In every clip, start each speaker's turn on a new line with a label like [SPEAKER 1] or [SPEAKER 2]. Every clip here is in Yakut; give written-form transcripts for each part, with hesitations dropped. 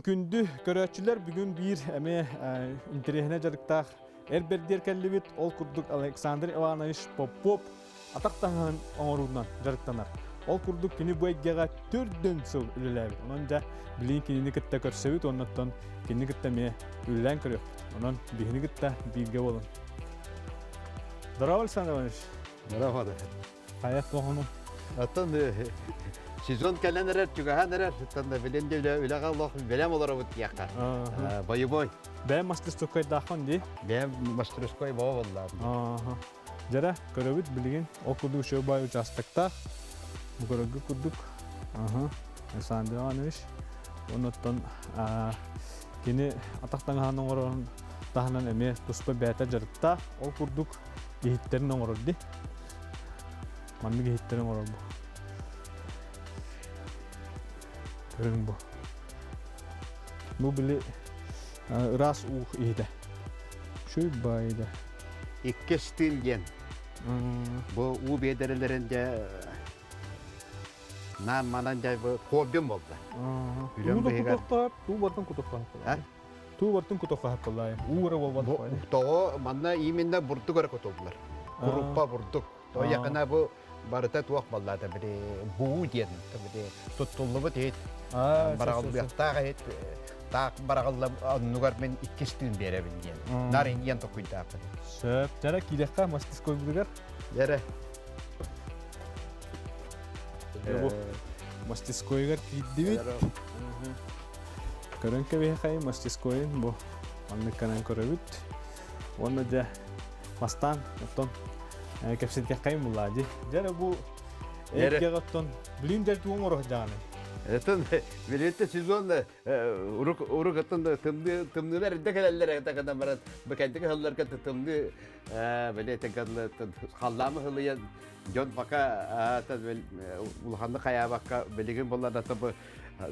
[SPEAKER 1] Күндү көрөөччүлэр, бүгүн биир эмиэ интэриэһинэй дьарыктаах эр бэрдиэр кэллибит. Ол курдук Александр Иванович Попов атах таҥаһын оҥоруунан дьарыктанар. Ол курдук кини бу эйгэҕэ төрдүн сыл үлэлээбит. Онон дьэ билигин кинини кытта көрсөбүт уонна оттон кинини кытта эмиэ үлэлээн көрүөхпүт. Онон биһини кытта бииргэ буолун. Здорово, Александр Иванович.
[SPEAKER 2] Здорово.
[SPEAKER 1] Хайа туохуну?
[SPEAKER 2] Оттон сезон кэлэн эрэр, чугаһаан эрэр. Оттон билин де үлэҕэ олох бэлэм олоробут диэххэ. Боевой.
[SPEAKER 1] Бэйэм мастерскойдаахпын дии.
[SPEAKER 2] Бэйэм мастерской боо боллаам.
[SPEAKER 1] Дьэрэ, көрөбүт билигин ол курдук үчүгэй баай участоктаах. Бу көрөргө курдук. Александр Иванович. Оннуттан кини атах таҥаһын оҥорорун таһынан эмиэ туспа бэйэтэ дьарыктаах. Ол курдук иһиттэрин оҥорор дии. Маннык иһиттэри оҥорор бу. Көрүҥ бу. Бу били ыраас уу иһитэ. Үчүгэй баайда.
[SPEAKER 2] Иккис тыын диэн. Бу уу биэдэрэлэрин дьэ наан манан дьэ бу хоббим буолла.
[SPEAKER 1] Үлэм быһыгар. Туу бартын кутуктаах. Туу бартын кутуктаах буолла. Уу эрэ буолбат.
[SPEAKER 2] Тоҕо манна именно бурдук эрэ кутуллар. Куруппа бурдук. Тоҕо бу барыта туох баллаата били буу диэн били туттуллубут иһит бараҕыллыахтаах иһит таах бараҕылла оннугар мин иккис тыын биэрэбин диэн наар иэн токуйдаахпын.
[SPEAKER 1] Сөп. Дьэрэ киириэххэ мастерскойбутугар.
[SPEAKER 2] Дьэрэ.
[SPEAKER 1] Бу мастерскойугар киирдибит. Көрөн кэбиһэхэй мастерскойун бу маннык канан көрөбүт. Уонна дьэ бастаан оттон кэпсэтиэххэйин буллаа дии. Дьэ бу эргэҕэ оттон билин дьэ тугун оҥоро сылдьаҕыный?
[SPEAKER 2] Этон билиэтте сезон урук урук оттон тымныы тымныылар эрдэ кэлэллэр это гынан баран бу кэнтик ыһылларга тымныы билиэтин халлаамы ылыйан дьон пока улаханнык хайаабакка билигин буллар бу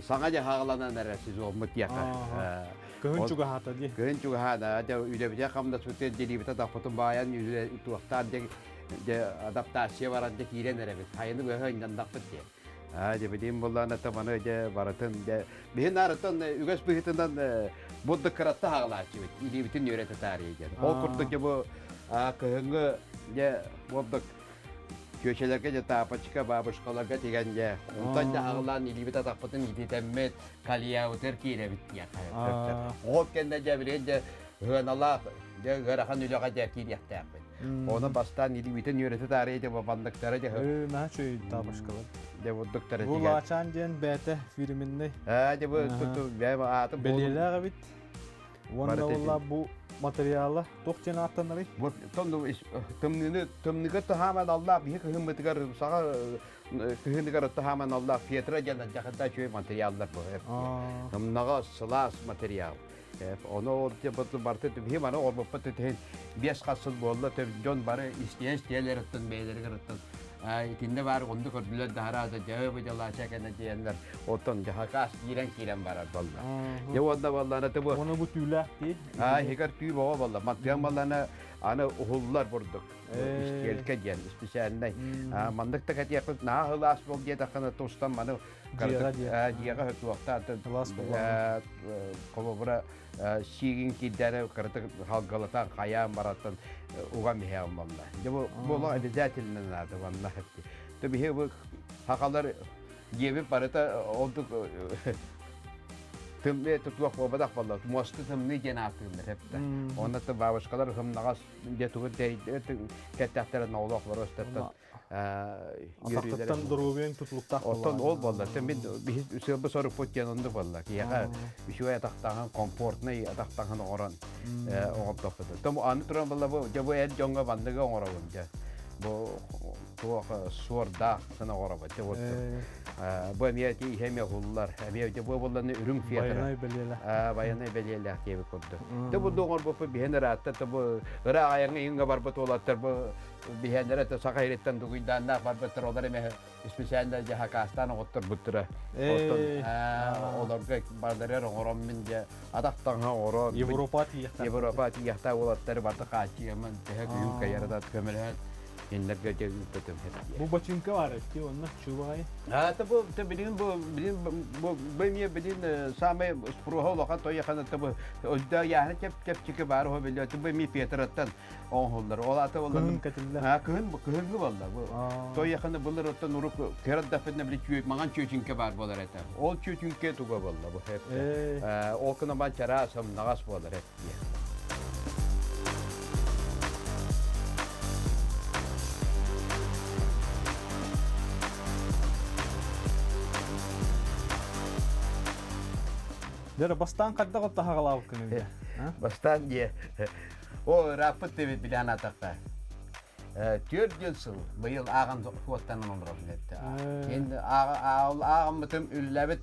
[SPEAKER 2] саҥа дьаһаҕаланан эрэ сезоммут диэхэ.
[SPEAKER 1] Кыһын чугаһаата дии.
[SPEAKER 2] Кыһын чугаһаата. Дьэ үлэбитэ хамнаспытын делибитэ тахпытын баайан үлэ туохтаан дьэ дьэ адаптация баран дьэ киирэн эрэбит. Хайыны быһа ынньандахпыт диэ. Аа дьэ билим буллаан это маны дьэ барытын дьэ биһин арытан үгэс быһыытынан будда кыратта хаҕалааччыбыт илиибитин үөрэтэ таарыйа диэн. Ол курдук дьэ бу кыһыҥҥы дьэ буолдук Чүөчэлэргэ дьэ тапочка, бабушкаларга тигэн дьэ, онтон дьэ аҕылаан илиибит атахпытын ититэммит, кальябытыгар киирэбит диэххэ. Ол кэннэ дьэ билигин дьэ ыаналаах дьэ ыарахан үлэҕэ дьэ киириэхтээхпит. Ону бастаан илиибитин үөрэтэ таарыйа дьэ бандыктара дьэ
[SPEAKER 1] Наһаа үчүгэй тапочкалар.
[SPEAKER 2] Дьэ бурдуктара
[SPEAKER 1] Бу Лаачаан диэн бэйэтэ фирменный.
[SPEAKER 2] Аа дьэ бу бэйэм аатым
[SPEAKER 1] Бэлиэлээх эбит. Уонна уолла бу материала туох диэн ааттанарый?
[SPEAKER 2] Бу тымныыны тымныыга таһааман аллаах биһи кыһыммытыгар саҕа кыһыныгар таһааман аллаах фетра диэн дьахата үчүгэй материаллар бу. Тымнаҕа сылаас материал. Ону ол барыта биһи маны олбуппут тиһин биэс хас сыл буолла дьон бары истиэн истиэлэриттэн бэйэлэригэр итиннэ баар онду көрдүлэр даһараада дьэ бу дьалаача кэнэ диэннэр оттон дьаһакаас киирэн киирэн барар болла. Дьэ уонна баллана ты бу
[SPEAKER 1] Ону бу түүлээх дии.
[SPEAKER 2] Аа иһигэр түү боҕо болла. Мантыан баллана аны уһуллар бурдук. Истиэлкэ диэн специальнай. Маннык да кэтиэхпит наһаа ылаас бол диэтэххинэ тустан маны дьиэҕэ туохтаан холобура сиигин киирдээри кыратык халгалатан хайаан бараттан уган иһэҕин буолла. Дьэ бу буолуох обязательно надо манна. То биһи бу хахалар дьиэбит барыта ордук тымныы тутуох буолбатах буолла. Муоста тымныы диэн ааттыыллар эптэ. Онно бабушкалар һымнаҕас дьэ тугу кэттэхтэрэ ноолоох баростаттан
[SPEAKER 1] Атахтыттан доруобуйаҥ тутулуктаах
[SPEAKER 2] Оттон ол буолла. Мин сыалбы сорукпут диэн оннук буолла. Киһиэхэ үчүгэй атахтааһын, комфортный атахтааһын оҥорон оҥордохпут. Том аны туран буолла бу дьэ бу эр дьоҥҥо манныгы оҥоробун дьэ. Бу туох суордаах гына оҥоробут дьэ вот. Бу эмиэ ити иһэ эмиэ уһуллар. Эмиэ дьэ бу буолланы үрүҥ фетр.
[SPEAKER 1] Байанай бэлиэлээх.
[SPEAKER 2] Байанай бэлиэлээх диэбит курдук. Дьэ бу оҥорбуппут биһэн ыраатта бу ыраах айаҥҥа иҥҥэ барбыт уолаттар бу биһиэннэрэ это саха ириттэн дугуйдааннаах барбыттар олор эмэ специально дьэ хакаастаан оҕотторбуттара оттон олорго бардарыгар оҥорон мин дьэ атах таҥаһа оҥорон
[SPEAKER 1] Европа тиийэхтээх
[SPEAKER 2] Европа тиийэхтээх уолаттары барда хааччыйаммын төһө күүһүм кыайарынан көмөлөһөн. Иннерге дьэ ыыппытым
[SPEAKER 1] Бу бачыыҥка баар эбит онно чубаҕай.
[SPEAKER 2] А бу билин бу билин бу бу эмиэ билин самый спроһа улахан тойахан бу өйдөө яһны чеп чепчики бар хо биле бу эми Петраттан оҥоһуллар. Ол ата болла
[SPEAKER 1] Кыһын кэтиллэр.
[SPEAKER 2] А кыһын бу кыһыҥҥы болла. Бу тойаханы былыр оттон урук кыраддафытна били чүө маҥан чүөчүҥкэ бар болар этэ. Ол чүөчүҥкэ туга болла бу хеп. Ол кына бан чара сымнаҕас болар эт.
[SPEAKER 1] Дьэ, бастаан хайдах оттаһаҕалаабыккын эбит?
[SPEAKER 2] Бастаан дьиэ. О, ырааппыт дебит билэн атахта. 4 сыл быйыл ааҕан суоттанан олоробун этте. Мен ааҕаммытым үллэбит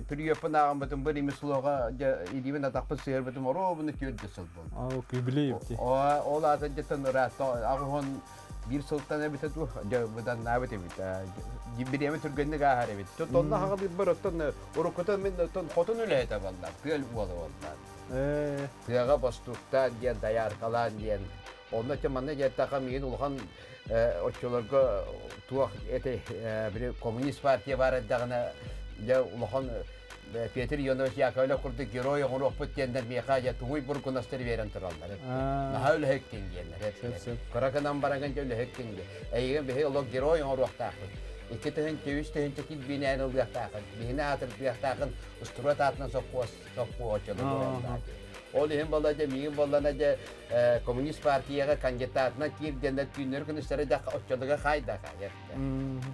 [SPEAKER 2] Приеппун ааҕаммытым бу ремеслоҕа илиибин атахпын сыһарбытым оруобуна 4 сыл буолла.
[SPEAKER 1] Юбилей эбит.
[SPEAKER 2] Ол аата дьэтэн ыраатта аҕыһон биир сылтан эбитэ дуу, дьэ быданнаабыт эбит. Бириэмэ түргэнник ааһар эбит. Тонна хаҕалыырбар оттон уруккутун мин оттон хотун үлэһитэ буолла, тыал уола буолла. Тыаҕа бостууктаан диэн, дояркалаан диэн. Онно те манна диэтэххэ миигин улахан оччолорго туох эти били коммунист партия баар эрдэҕинэ дьэ улахан Петр Ионович Яковлев курдук герой оҥоруохпут диэннэр миэхэ дьэ туҥуй бургунастар биэрэн тураллар. Наһаа үлэһиккин диэннэр. Кыра гынан бараҥын дьэ үлэһиккин диэн. Эйигин биһи олох герой оҥоруохтаахпыт. 2 3 тыһыынча килбиинээн ылыахтаахын, биһини аатырдыахтаахын, устуруот аатынан сопхуос сопхуос оччолорго Ол иһин буолла дьэ миигин буоллана дьэ коммунист партияҕа кандидатынан киирдэннэр түүннэри күнүстэри да оччолорго хаайда хаайар.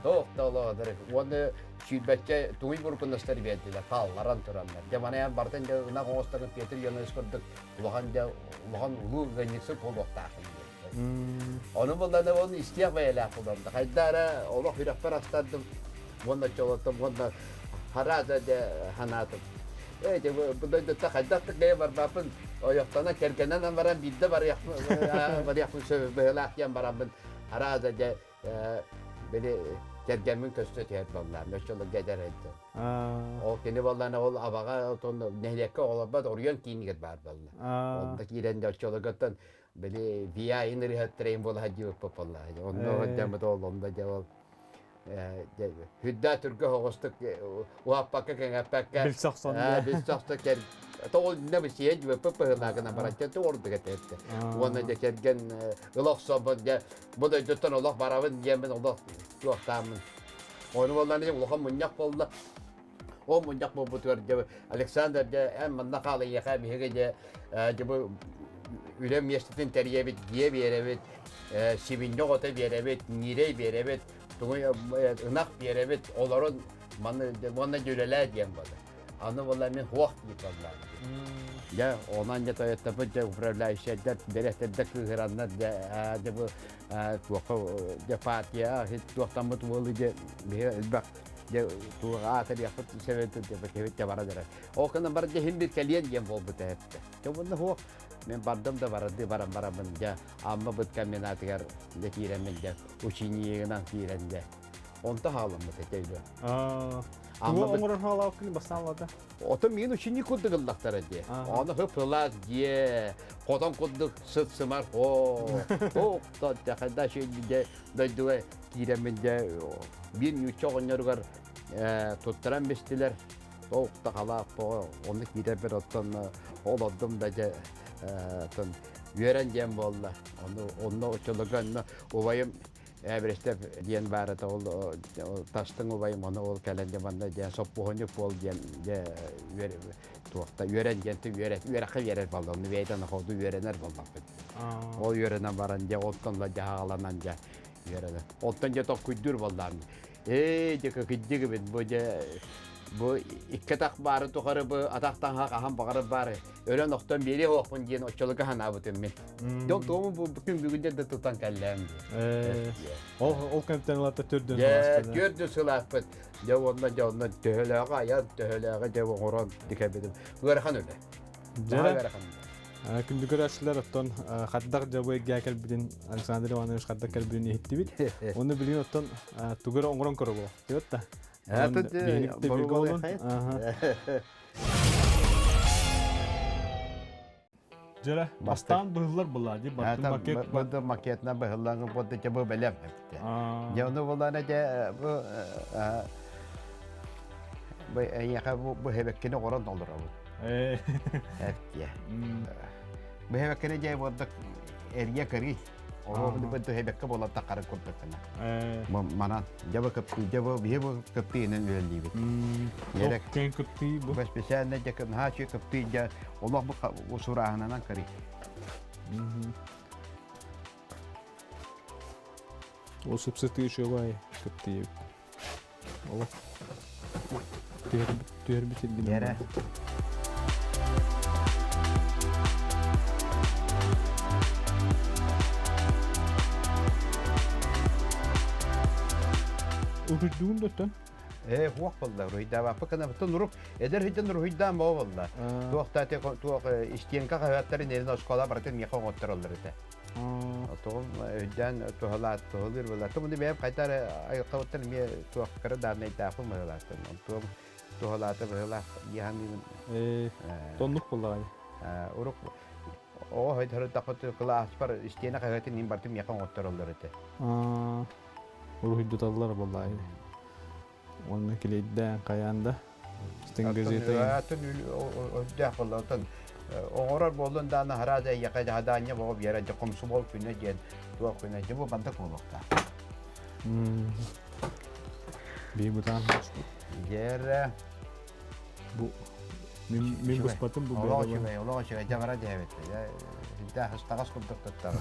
[SPEAKER 2] Туох да олоодор уонна сүүрбэччэ тугуй буркунастар биэрдилэр хаалларан тураннар. Дьэ манайан бартын дьэ ынах оҥостарын Петр Ионович курдук улахан дьэ улахан улуу ыанньыксыт буолуохтаахын диэн. Ону буллана оны истиэх бэйэлээх булам да хайда эрэ олох үрэхпэр астардым уонна оччолортон уонна хараада дьэ ханаатым. Ээ дьэ бу дойдута хайдах да кэйэ барбаппын ойохтоно кэргэнэн баран биирдэ барыахпын барыахпын сөбө быһыылаах диэн бараммын араада дьэ били кэргэммин көстө түһэр буоллаам оччолорго эдэр этим. Ол кини буоллаана ол абаҕа отон нэһилиэккэ оҕолорбот оройуон киинигэр баар буолла. Онно киирэн дьэ оччолорготтон били ВИА-ин ырыһаттарайын буола сылдьыбыппыт буолла. Онно сылдьаммыт ол онно дьэ ол Хүддээ түргө оҕустук уһаппакка кэҥэппэккэ
[SPEAKER 1] билсэ охсон
[SPEAKER 2] билсэ охсон кэр тоҕул иннэ бисиэ дьүөппэ пыһылаагына барачча ордук этэ уонна дьэ кэргэн ыла охсобут дьэ бу дойдуттан олох барабын диэммин олох туохтааммын ону буоллаан улахан мунньах буолла ол мунньах буолбутугар дьэ Александр дьэ эн манна хаалыйыаха биһиги дьэ дьэ бу үлэ миэстэтин тэрийэбит дьиэ биэрэбит сибинньэ оҕото биэрэбит ньиирэй биэрэбит тугу ынах биэрэбит олорун маны уонна дьүлэлээ диэн буолар аны буолла мин хуох диир буолла дьэ онон дьэ тойоттоппут дьэ управляющайдар дириэктэрдэр кыыһыраннар дьэ дьэ бу туохха дьэ партия туохтаммыт уолу дьэ биһи элбэх дьэ туох аатырыахпыт сэбэтин дьэ баран эрэр ол гынан баран дьэ иһин бир кэлиэн диэн буолбута эттэ дьэ уонна хуох мен бардым да барарды баран бараммын дьэ Амма быт комбинатыгар дьэ киирэммин дьэ учениегынан киирэн дьэ онто хаалламмыт этэ өйдө.
[SPEAKER 1] Тугу оҥорон хаалаабыккын бастаан ылата?
[SPEAKER 2] Ото миин ученик курдук ыллахтара дии. Аны хып-сылаас дьиэ, хотон курдук сыт-сымар хоо. Туох да хайда дьэ дойдуга киирэммин дьэ биир ньуучча оҕонньоругар туттаран бистилэр. Туох да халаах тоҕо онно киирэрбэр оттон олордум да дьэ оттон үөрэн диэн буолла. Ону онно оччолорго онно убайым Эбиристэп диэн баар этэ ол тастыҥ убайым ону ол кэлэн дьэ манна диэн соппуһунньук буол диэн дьэ туохта үөрэн диэн үөрэххэ үөрэр буолла ону бэйэтэ ходу үөрэнэр буоллахпыт. Ол үөрэнэн баран дьэ оттон ла дьаһаҕаланан дьэ үөрэнэр. Оттон дьэ токкуйдуур буоллаам. Ээ дьэ кыкыддьыгыбын бу дьэ бу икки атах баары тухары бу атах таҥаһа хаһан баҕарар баары өлөн охтон биэриэ суохпун диэн оччолорго санаабытым мин. Дьон туому бу күн бүгүн да тутан кэллэм
[SPEAKER 1] диэн. Ол ол кэмтэн ылата төрдүн
[SPEAKER 2] сылааспыт. Төрдүн сылааспыт. Дьэ уонна дьэ онно төһөлөөҕү айан, төһөлөөҕү дьэ оҥорон дикэбитим. Ыарахан үлэ.
[SPEAKER 1] Дьэ ыарахан үлэ. Күндү көрөөччүлэр оттон хардах дьабы эргээ кэлбитин Александр Иванович хардах кэлбитин иһиттибит. Оны билигин оттон тугу эрэ оҥорон көрөбө. Диэт да. Дьэрэ, бастаан быһыллар была ди бартын макет.
[SPEAKER 2] Бу макетна быһыллан бу дэ бу бэлэм эбитэ. Дьэ ону булана дьэ бу бу эйиэхэ бу бу хэбэккини оҕорон олоробут. Эптиэ. Бу хэбэккини дьэ буордук эрийэ кырый. Оруобуну бу хэбэккэ буолан таххарын курдук гына. Манан дьэ бу кыптыы дьэ бу биһи бу кыптыынан үлэлиибит.
[SPEAKER 1] Дьэрек кэн кыптыы бу.
[SPEAKER 2] Бу специально дьэ наһаа үчүгэй кыптыы дьэ олох бу сурааһынынан кырый.
[SPEAKER 1] Ол сыпсытыы үчүгэй кыптыы. Олох түһэрбит
[SPEAKER 2] Дьэрэ.
[SPEAKER 1] Уруйдуун да
[SPEAKER 2] Ээ, хуох болла, уруйдаабаппы кынабыттан урук, эдэр хитен уруйдаан боо болла. Туох та туох истиэнка хаһыаттарын эрин оскуола барытын миэхэ оҥоттороллор этэ. Тоҕум өйдөөн туһалаат туһалыыр буолла. Тумуну бэйэм хайта эрэ айылҕабыттан эмиэ туох кыра дааннайдаахпын быһыылаахтан. Онтуом туһалаата быһыылаах дии саныыбын.
[SPEAKER 1] Ээ, тоннук буоллаҕай.
[SPEAKER 2] Урук оҕо хойдордохпут кылааспар истиэнэ хаһыатын мин барытын миэхэ оҥоттороллор этэ.
[SPEAKER 1] Уруһуйдаталлар буоллаҕай. Уонна килиэйдээн хайаан да стыҥ газета
[SPEAKER 2] Атын өйдөөх буолла. Отон оҥорор буоллун даана хараада эйиэхэ хадаанньа боҕо биэрэ дьэ комсомол күнэ диэн туох күнэ дьэ бу бандык буолуохтаах.
[SPEAKER 1] Бии бутаан
[SPEAKER 2] Дьэрэ
[SPEAKER 1] бу мин мин быспатым бу
[SPEAKER 2] Олох үчүгэй, олох үчүгэй дьэ бара дьэбит. Дьэ хастаҕас курдук туттар.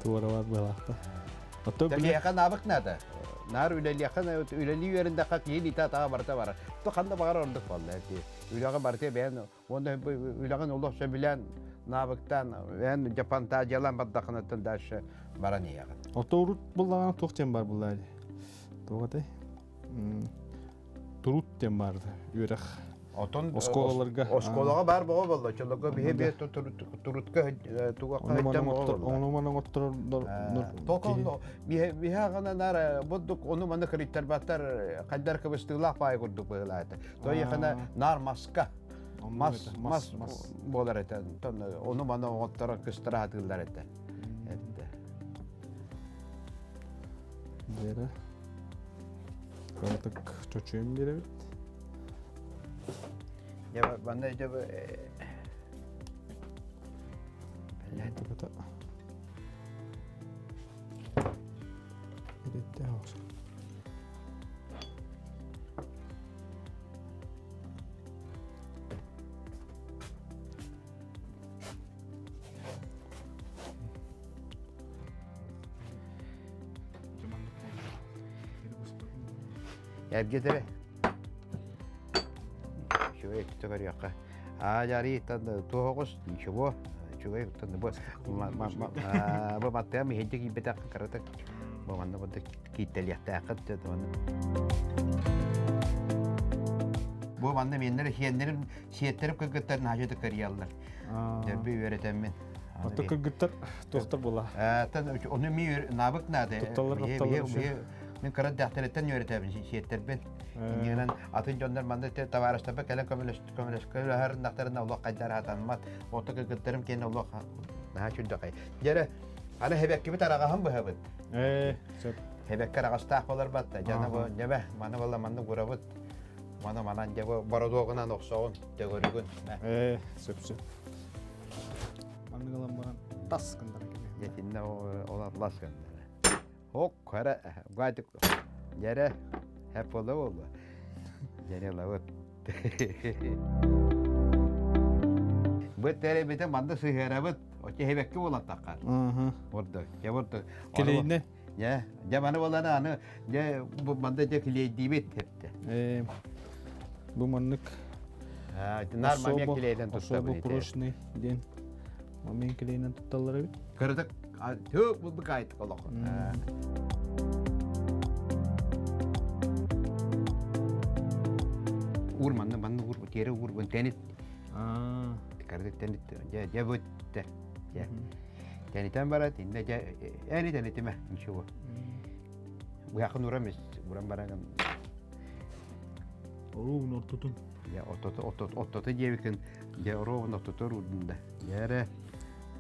[SPEAKER 1] Туоралаат быһалаахта. Оттон
[SPEAKER 2] Киһиэхэ наабык наада. Наар үлэлиэххэ үлэлии үөрэндэххэ киһи илиитэ атаҕа барыта барар. То ханна баҕар ордук буолла. Үлэҕэ барыта бэйэн уонна үлэҕин олох сөбүлээн наабыктаан бэйэн фантазиялаан бардаххынаттан дальше баран иһэҕин.
[SPEAKER 1] Ото урут буллаҕына туох диэн бар буллаа Туох этэй? Турут диэн баарда үөрэх
[SPEAKER 2] Отон
[SPEAKER 1] оскуолаларга
[SPEAKER 2] оскуолаҕа баар боҕо болла чолого биһи биэ турутка тугакка хэттэн боҕо болла
[SPEAKER 1] ону маны оҥотторор
[SPEAKER 2] токо биһи аҕана наар буддук ону маны кырыйтарбаттар хайдар кыбыстыылаах баай курдук быһылаата то ехана наар маска мас мас буолар этэ ону маны оҥотторон кыстара хатыыллар этэ
[SPEAKER 1] Дера Кыратык чочуйан биэрэбит.
[SPEAKER 2] Дьэ, манна дьэ Эргитэре. Үчүгэй өттө көрүөххэ. Аа жари туоҕус ничего. Үчүгэй оттон бу бу баттыам иһинчи киирбэтэх кыратык бу манна бу кииттэлиэхтээххит Бу манна меннер хиэннэрим сиэттерим кыргыттар наһаа кырыйаллар. Дөрбү үөрэтэммин.
[SPEAKER 1] Ото кыргыттар туохтар була?
[SPEAKER 2] Тан ону ми навык надо.
[SPEAKER 1] Тутталлар тутталлар.
[SPEAKER 2] Мин кыра дьахтарыттан үөрэтэбин сиэттэрбин. Иннинэн атын дьоннор манна табаарыстарба кэлэн көмөлөс көмөлөскөлөһөр олох хайдар хатанмат. Ото кыргыттарым киэн олох наһаа чүрдэхэй. Дьэрэ аны хэбэккибит араҕаһын быһабыт.
[SPEAKER 1] Ээ, сөп.
[SPEAKER 2] Хэбэккэ араҕастаах болар батта. Дьана бу дьэбэ маны болла манны гурабыт. Маны манан дьэ бу бородуогунан охсоҕун, төгөрүгүн.
[SPEAKER 1] Ээ, сөп сөп. Маннык ылан баран тас гыннара кэбиһэн.
[SPEAKER 2] Дьэтиннэ ол атлас гыннара. Ок, хара, гайтык. Дьэрэ, хэп буолла буолла. Дьэрэ лабыт. Бу тэрэбитэ манна сыһыарабыт. Оче хэбэкки буолан таххар. Ордук, дьэ ордук.
[SPEAKER 1] Килейне.
[SPEAKER 2] Дьэ, дьэ маны буолан аны дьэ бу манда дьэ килиэйдиибит тэптэ.
[SPEAKER 1] Ээ, бу маннык
[SPEAKER 2] Наар мамия килиэйдэн
[SPEAKER 1] особо прочный диэн мамия килиэйинэн тутталлар эбит.
[SPEAKER 2] Кырдык төк булбук айттык олох. Ур манна манна ур тиэрэ ур бун тенит. Кырдык тенит дьэ дьэ бүтте. Дьэ. Тэнитэн барат, иннэ дьэ эни тэнитимэ, ничего. Быһахын урам урам бараган.
[SPEAKER 1] Оруун ортотун.
[SPEAKER 2] Дьэ оттото диэбикин дьэ ровно оттотор уурдум да. Дьэ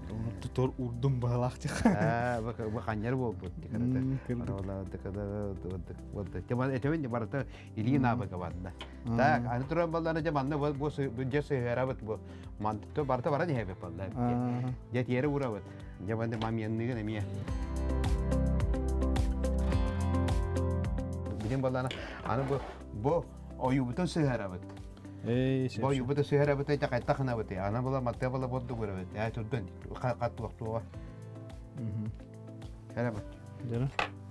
[SPEAKER 1] Оттотор уурдум баһылаах тих.
[SPEAKER 2] Аа бу ханньар буолбут. Этебин барыта илии наабыга барда. Так, аны туран баллана дьэ манна бу дьэ сыһыарабыт бу. Мантты барыта баран иһэбит балла. Дьэ тиэрэ уурабыт. Дьэ манна мамьянныгын эмиэ. Билин баллана аны бу бу ойуубутун сыһарабыт. Бу ойуубутун сыһарабыт эти хайтахынабыт. Ана була матта була бодду көрөбүт. Ээ турдун хаттуохтуоҕа. Кэрэ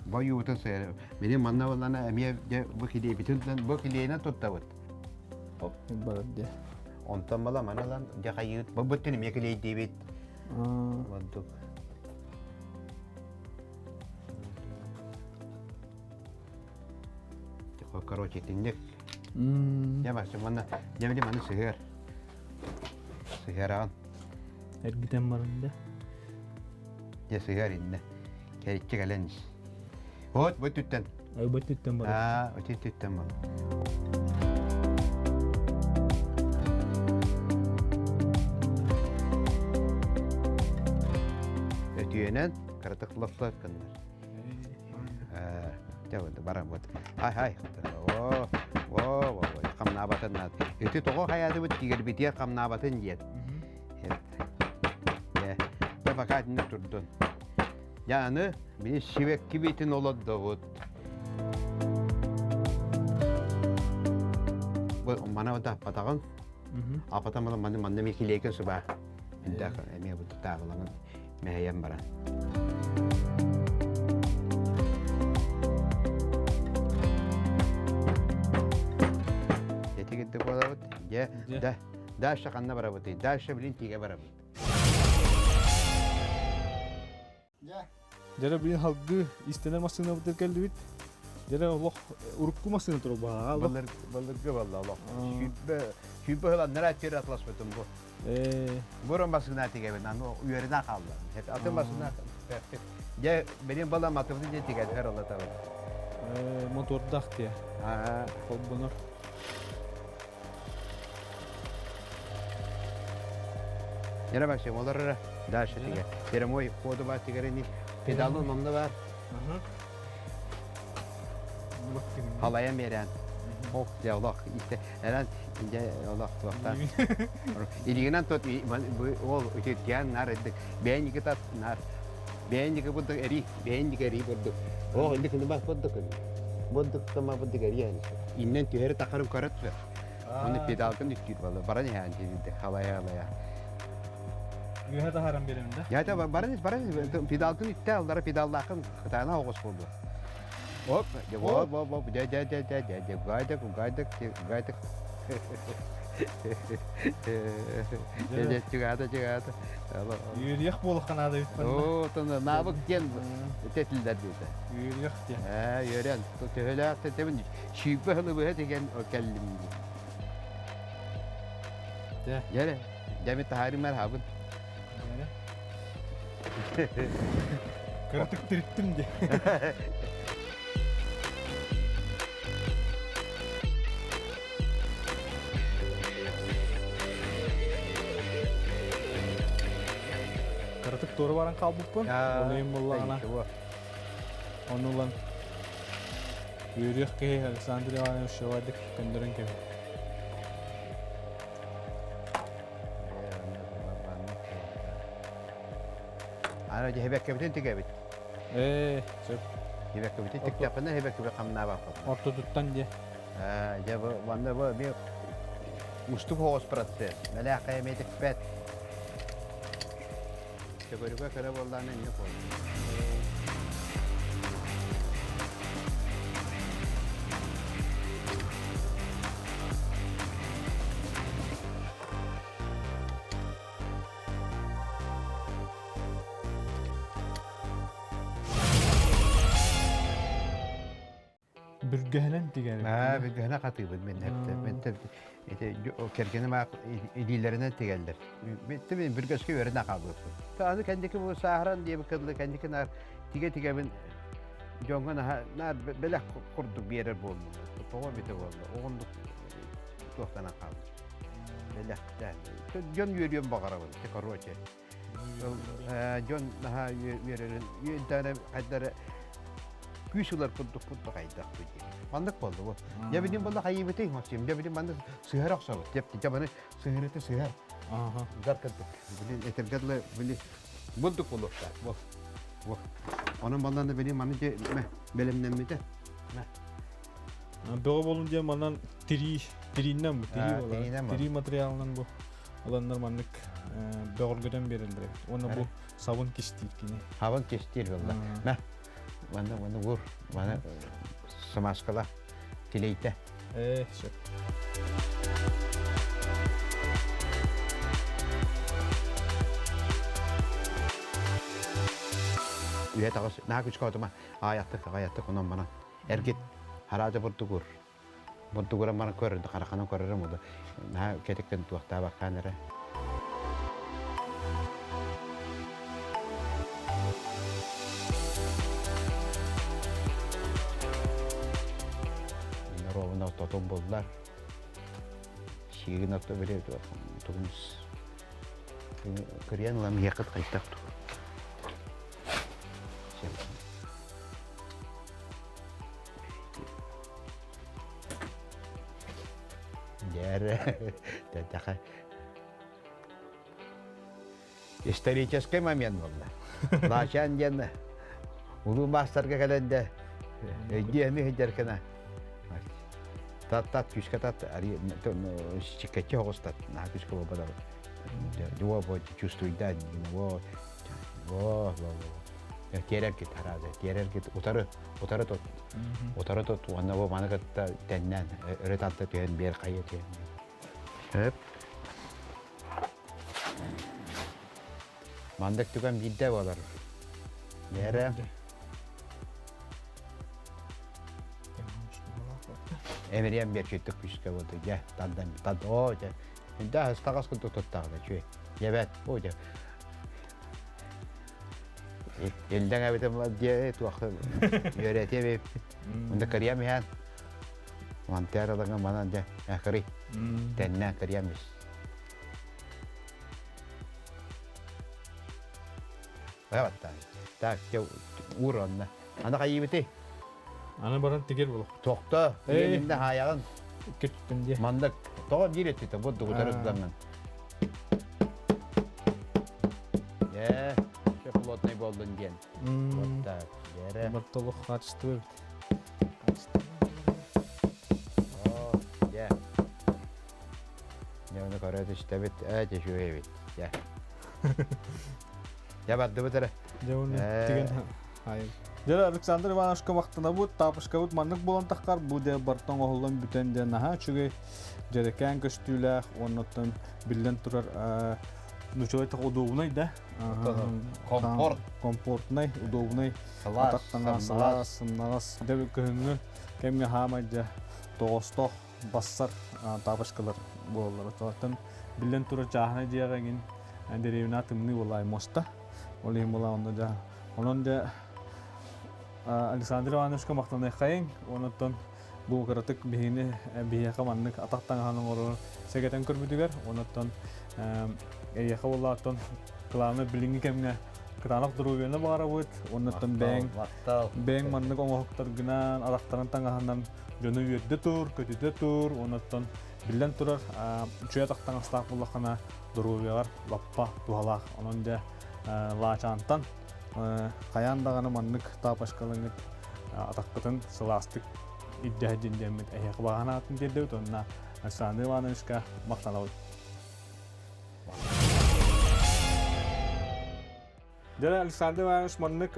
[SPEAKER 2] Бу ойуубутун сыһарабыт. Мини манна булана эмиэ бу килиэбитин бу килиэнэн туттабыт.
[SPEAKER 1] Барар дии.
[SPEAKER 2] Онтон бала маналан дьэ хайыыт бу буттун эмиэ килиэйдиибит. Ордук. Короче, итинник. Дьэ бачча манна дьэ били маны сыһыар. Сыһыараҕын.
[SPEAKER 1] Эргитэн баран да.
[SPEAKER 2] Дьэ сыһыар иннэ. Кэриччи кэлэн ис. Вот бу түттэн.
[SPEAKER 1] Ой бу түттэн баран.
[SPEAKER 2] Аа, өтү түттэн баран. Өтүйэнэн кыратык лофлар кыннар. Дьэ баран вот. Ай ай. О, о, о, хамнаабатын наад. Ити тоҕо хайаатыбыт тигэрбитиэр хамнаабатын диэн. Дьэ пока итинник турдун. Дьэ аны били сибэккибитин олордобут. Бу мана да аппатаҕын. Аппатан манна манна микилейка сыба. Эмиэ бу тутааҕыланан мэһэйэн баран. Эти кирдик буолабыт. Дьэ, да, дальше ханна барабытый? Дальше, блин, тигэ барабыт.
[SPEAKER 1] Дьэ, блин, халгы истэнэр массыынабытыгар кэллибит. Дьэ, олох урукку массыына турар баҕа.
[SPEAKER 2] Былыргы балла олох. Сүүрбэ сүүрбэ сыл аннараа өттүгэр атласпытым бу. Бұрын басына тигебин, аны үөрэнэ хаалла. Атын басына Дьэ, билин бала матыбыты дьэ тигэллэр олотабын.
[SPEAKER 1] Мотордах тиэ. Холбонор.
[SPEAKER 2] Яра Максим, олор дальше тиге. Прямой ходу бар тигерини педалын онно бар. Халайан берен. Ох, дьэ олох истэ эрэн дьэ олох туохтан. Илигинэн тот ол үтүргэн нар эдик бэйэн икитат нар бэйэн ики бурдук эри бэйэн ики эри бурдук. Ох, инди күнү бас бурдук. Бурдук тама бурдук эри yani. Иннен түһэри тахарым көрөт сүр. Оны педалкын үттүүр балла. Баран иһэн халая халая.
[SPEAKER 1] Үөһэ таһааран биэрэбин да?
[SPEAKER 2] Я это баран баран педалкын үттэ аллара педаллаахын кытаана оҕус буолду. Оп, оп, оп, оп, дэ дэ дэ дэ дэ дэ гайдык, гайдык, гайдык. Дэ чыгаата чыгаата.
[SPEAKER 1] Үөрүйэх буолуохха наада эбит
[SPEAKER 2] Оо, тон наабык диэн тэтилдэр диэтэ.
[SPEAKER 1] Үөрүйэх диэн.
[SPEAKER 2] Ээ, үөрэн. Төһөлөөх тэтэбин сүүрбэ сылы быһа тигэн кэллим дии.
[SPEAKER 1] Дэ.
[SPEAKER 2] Дьэ, дьэ, таһаарымар хабын.
[SPEAKER 1] Кыратык тириттим дии. Кыратык туора баран хаалбыппын. Ол иһин буоллаҕына ону ылан үөрүөх киһи Александр Иванович Шевадик көннөрөн кэбиһэр.
[SPEAKER 2] Аны дьэһибэккэбитин тигэбит.
[SPEAKER 1] Ээ, сөп.
[SPEAKER 2] Хибэккэбитин тиктэхпинэ хибэккэби хамнаабаппын.
[SPEAKER 1] Ортотуттан дьэ.
[SPEAKER 2] Дьэ бу манна бу эмиэ устук соҕус процесс. Мэлээххэ эмиэ тикпэт. Төгөрүгэ кыра буоллаҕына инник буолар.
[SPEAKER 1] Бүргэһинэн тигэр.
[SPEAKER 2] Аа, бүргэһинэн хатыыбын мен мен ити кэргэним аах илиилэринэн тигэллэр. Мен бүргэскэ үөрэнэ хаалбыппын. Аны кэнники бу сааһыран диэбит кыллы кэнники наар тигэ-тигэбин дьоҥҥо наһаа наар бэлэх курдук биэрэр буоллум. Тоҕо эбитэ буолла. Оҕондук. туохтанан хаалбыт. Бэлэхтээн. Дьон үөрүөн баҕарабын, короче. Дьон наһаа үөрэрин, үөнтээнэ хайдары күүс ылар курдукпут да хайдахпыт дии. Маннык буолла бу. Дьэ билин буолла хайыыбытый Максим, дьэ билин маннык сыһар охсобут. Дьэ дьэ маны сыһырыты сыһар. Удар кырдык. Билин этэргэ дылы били бурдук буолуохтаах. Бу. Бу. Онон баллан да билин маны дьэ бэлэмнэммитэ.
[SPEAKER 1] Бөҕө болун диэн манан тирии тирииннэн бу тирии буолар. Тирии материалынан бу ыланнар маннык бөҕөргөтөн биэрэллэр эбит. Уонна бу сабын кистиир кини.
[SPEAKER 2] Сабын кистиир буолла. Мэ. Манна манна ур. Мана смазкала тилейте.
[SPEAKER 1] Э, сөп.
[SPEAKER 2] Үйэ таҕыс наһаа күчкэ отума аайаттык аайаттык онон манан эргит хараажа бурдугур бурдугура мара көрөр харахана көрөрүм уду наһаа кэтиктен туохтаабаккаан эрэ ровно ортотун буллар сиигин орто били тугун кырыйан ылам иһиэххит хайтах ту Дьэ, тэтэхэ. Исторический момент буолла. Лаачаан диэн улуу маастарга кэлэн да өйдүөмү сылдьар гына тат тат күүскэ тат чиккэччи оҕус тат наһаа күүскэ буолбатах во во чувствуйда во во во во тиэрэргит арааза тиэрэргит утары утары тут утары тут уонна бу маны кытта тэннэн өрө тарда түһэн биэр хайа түһэн сөп мандык түгэн биирдэ буолар Нэрэ Эмириэн биэрчиттик күүскэ буолду дьэ тандан тад оо дьэ да ыстаҕас курдук туттаҕына үчүгэй дьэбэт оо дьэ Иллэҥ эбитим диэ туох үөрэтиэ эбиппит. Мында кырыйам иһэн мантыар ылаҥа манан дьэ кырый тэннээн кырыйам ис. Так, уур онно. Аны хайыыбытый?
[SPEAKER 1] Аны баран тигер боло.
[SPEAKER 2] Тохто, иннэ хаайаҕын.
[SPEAKER 1] Көттүм дии.
[SPEAKER 2] Маннык тоҕо биир өттүтэ бу дугутары тутаҥҥын. Ээ, плотный болдун диэн. Вот так. Дьэрэ.
[SPEAKER 1] Бартолох качество эбит.
[SPEAKER 2] О, дьэ. Дьэ, оны көрө түстэбит. Ээ, түшүө эбит. Дьэ. Дьэ, бардыбыт эрэ.
[SPEAKER 1] Дьэ, оны тиген хайын. Дьэ, Александр Ивановичка махтанабыт, таапышкабыт маннык буолан таххар, бу дьэ бартан оһоллон бүтэн дьэ наһаа үчүгэй дьэрэкээн көстүүлээх, уоннаттан биллэн турар нучалай так удобнай да
[SPEAKER 2] комфорт
[SPEAKER 1] комфортнай удобнай атах таҥас сылаас сымнаҕас дьэ кыһыҥҥы кэмҥэ хаамай дьэ тоҕостоох бассар тапочкалар буолаллар оттон биллэн турар чааһынай дьиэҕэ эҥин дэриэбинэ тымныы буолаай муоста ол иһин буолаа онно дьэ онон дьэ Александр Ивановичка махтаныаххайыҥ онуттан бу кыратык биһигини биһиэхэ маннык атах таҥаһын оҥорор сэгэтэн көрбүтүгэр онуттан эйиэхэ буоллааттан кылааны билиҥҥи кэмҥэ кытаанах доруобуйаны баҕарабыт оннуттан бэйэҥ бэйэҥ маннык оҥоһуктаргынан атахтарын таҥаһынан дьону үөрдэ тур көтүтэ тур онуттан биллэн турар үчүгэй атах таҥастаах буоллаххына доруобуйаҕар лаппа туһалаах онон дьэ лаачаантан хайаан даҕаны маннык тапочкалыҥыт атаххытын сылаастык ирдэһэ диэммит эһиэхэ баҕа аатын тиэрдэбит уонна Александр Ивановичка махтанабыт. Дьэ, Александр Иванович маннык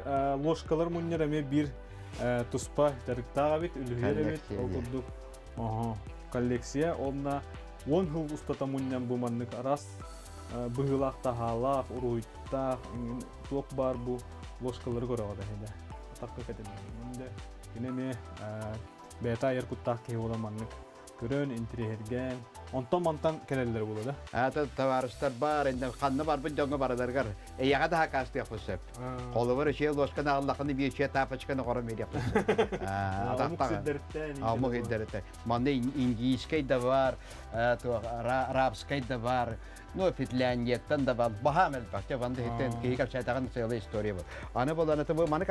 [SPEAKER 1] ложкалар мунньар эмиэ биир туспа дьарыктаах эбит, үлүһүйэр эбит. Ол курдук коллекция уонна 10 сыл устата мунньан бу маннык араас быһыылаах таһаалаах, уруһуйдаах, туох баар бу ложкалары көрөҕө эһиде. Атахха кэтиллэр. Кини эмиэ бэйэтэ айар куттаах киһи буолан маннык. Көрөн, интириэһиргээн, онтон-мантан кэлэллэр буолуо да?
[SPEAKER 2] Аата табаарыстар баар, иннэ ханна барбыт дьоҥҥо барыларыгар эйэҕэ да хакаастыахпыт сөп. Холобур, үчүгэй луосканы аҕаллаххына биэчиэ тапочканы оҥорон биэриэхпит сөп.
[SPEAKER 1] Омук сирдэриттэн.
[SPEAKER 2] Омук сирдэриттэн. Манна индийскэй да бар, арабскай да бар, ну, Финляндияттан да бар. Баһаам элбэх. Дьэ, ванда хиттен киһи кэпсээтэҕин сыала история бу. Аны болан это бу маны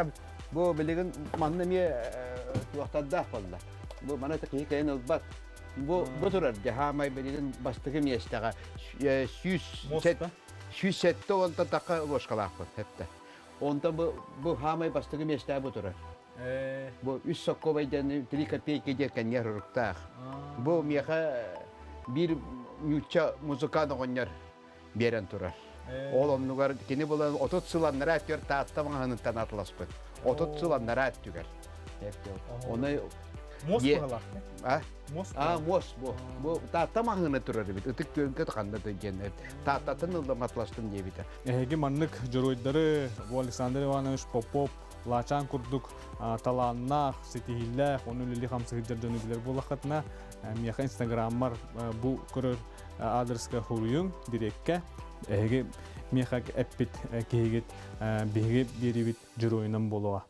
[SPEAKER 2] бу билигин манна эмиэ туохтардаах буолла. Бу маны киһи кэлин ылбат. Бу бу турар дьаһаамай билигин бастакы миэстэҕэ 107 онтон тахха ложкалаахпын эптэ. Онтон бу бу хаамай бастакы миэстэҕэ бу турар. Бу үс соккобай диэн 3 копейки диэн кэннигэр уруктаах. Бу миэхэ биир ньуучча музыкант оҕонньор биэрэн турар. Ол оннугар кини булан 30 сыл аннараа өттүгэр Таатта маҕаһыыныттан атыласпыт. 30 сыл аннараа өттүгэр. Оны
[SPEAKER 1] Муос быһалаах.
[SPEAKER 2] А? А, муос бу. Бу Таатта маҕаһыына турар эбит. Ытык күөлгэ ханна да диэн. Тааттаттан ыллам атластым диэбитэ.
[SPEAKER 1] Эһиги маннык дьоруойдары бу Александр Иванович Попов Лаачаан курдук талааннаах, ситиһиилээх, ону үлэлии хамсыһыдьар дьону билэр буоллаххытына, миэхэ инстаграммар бу көрөр аадырыска суруйуҥ, дириэккэ. Эһиги миэхэ эппит киһигит биһиги биэриибит дьоруойунан буолуоҕа.